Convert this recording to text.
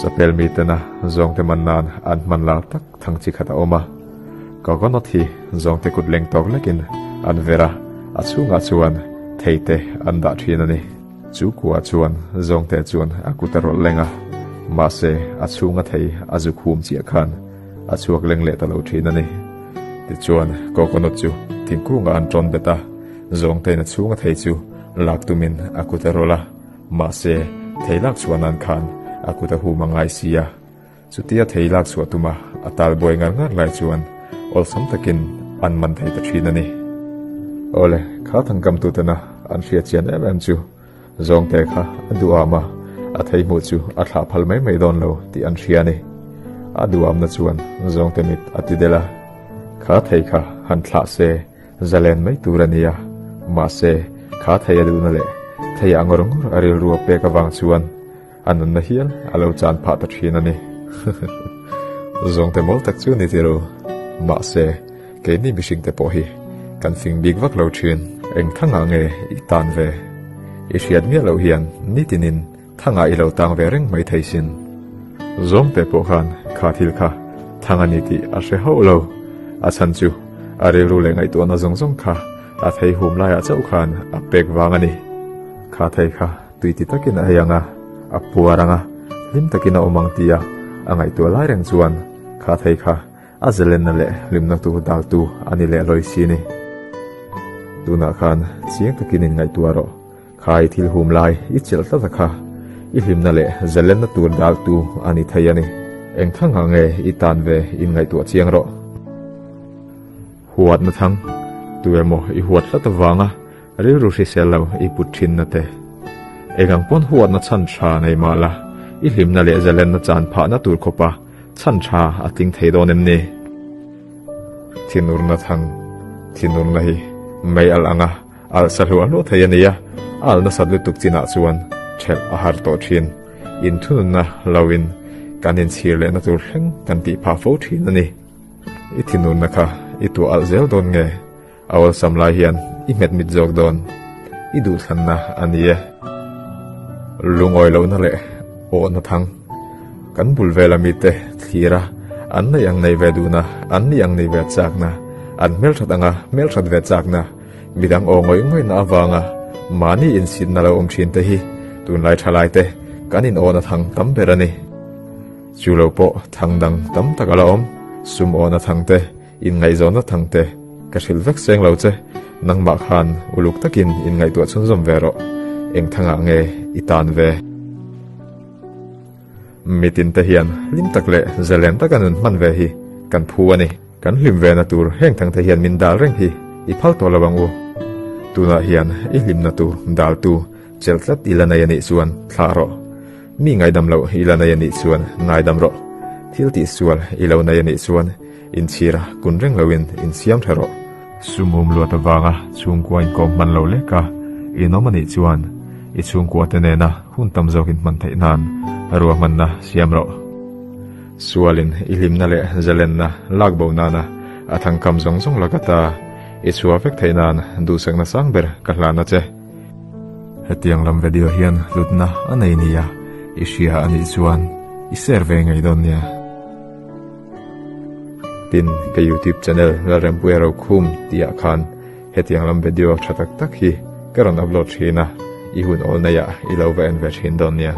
Sapel mitena zawngte man nan an hman lar tak thang chi khat a awm a. Coconut hi zawngte kut leng tawk lekin an ver a, a chhungah chuan thei te an dah thin a ni. Chu kua chuan zawngte chuan a kut a rawlh leng a, mahse a chhunga thei a zuk hum chiah khan a chhuak leng leh ta lo thin a ni. Tichuan coconut chu thingkungah an tawn bet a, zawngtein a chhunga thei chu lak tumin a kut a rawlh a. Mahse, thei lak chhuah nan khan a kut a hum a ngai si a. Chutia thei lak chhuah tuma a tal buai ngar ngar lai chuan awlsam takin an man thei ta thin a ni. Awle, kha thangkam tutena an hriat chian em em chu Zawngte kha a duham a, a thei hmuh chu a thlah phal mai mai dawn lo tih an hria a ni. A duhamna chuan Zawngte mit a ti del a, kha thei kha han thlah se Zalen mai tur a nia, mahse kha thei a duhna leh thei ah ngawr ngawr a rilru a pek avang chuan a nunna hial a lo chan phah ta thin a ni. Zawngte mawl tak chu ni tiro, mahse keini mihringte pawh hi kan fing bik vak lo thin. Eng thangah nge i tan ve? I hriat miah loh hian nitinin Thangah i lo tang ve reng mai thei sin. Zawngte pawh khan kha thil kha thang a ni tih a hre hauh lo. A chhan chu a rilru leh ngaihtuahna zawng zawng kha a thei hum laiah chauh khan a pek vang a ni. Kha thei kha tui ti takin a ei ang a, a puar ang a, hlim takin a awm ang tia a ngaihtuah lai reng chuan kha thei kha a zalenna leh hlimna tur daltu a ni leh lawi si ni. Tunah khan chiang takin inngaihtuah rawh. Kha i thil hum lai i chelh tlat a kha, i hlimna leh zalenna tur daltu a ni thei a ni. Eng thangah nge i tan ve in ngaihtuah chiang rawh. Huatna thang, tu emaw i huat tlat avanga rilru hrisel lo i put thinna te. Eng ang pawn huatna chhan tha nei mah la, i hlimna leh zalenna chan phahna tur khawpa chhan tha a tling thei dawn em ni? Thinurna thang, thinurna hi mei alh anga Alh sa hluah hluah thei a ni a, a alh nasat lutuk chinah chuan ṭhelh a har tawh ṭhin. Inthununna loin kan inchhir lehna tur thleng kan tih phah fo ṭhin a ni. I thinurna kha i tuah alh zel dawn nge? A awlsam lai hian i hmet mit zawk dawn. I duhthlanna a ni e. Lungawi lohna leh awhna thang. Kan bul vela mite thlir a, an nei ang nei ve duhna, an ni ang nei ve chakna, an hmelṭhat anga hmelṭhat ve chakna, Midang aw ngawih ngawihna avanga mahni insitna lo awm thin te hi tunlai thalaite kan inawna thang tam ber a ni. Chu lo pawh thang dang tam tak a la awm, sum awna thang te, inngaihzawnna thang te ka hrilh vek seng lo che, nangmah khan uluk takin inngaihtuah chhunzawm ve rawh, eng thangah nge i tan ve? Mitin te hian hlim tak leh zalen taka nun hman ve hi kan phu a ni. Kan hlim vena tur heng thangte hian min dal reng hi i phal tawh lo ang u. Tunah hian i hlimna tur daltu chelh tlat i la nei a nih chuan thlah rawh. Mi ngaidam loh i la nei a nih chuan ngaidam rawh. Thil tihsual i lo nei a nih chuan inchhira kun reng loin insiam tha rawh. Sumum luat avanga chhungkua inkawm hman lo lek a inawm a nih chuan i chhungkuate nena hun tam zawk inhman theih nan ruahmanna siam rawh. Sualin i hlimna leh zalenna lak bo nana a thangkam zawng zawng laka ta i chhuah vek theih nan duhsakna sang ber ka hlan a che. Hetiang lam video hian hlutna a nei nia i hria a nih chuan i share ve ngei dawn nia. Tin, ka YouTube channel Lalrempuia Rokhum tihah khan hetiang lam video tha tak tak hi ka rawn upload thin a, i hun awl neiah i lo va en ve thin dawn nia.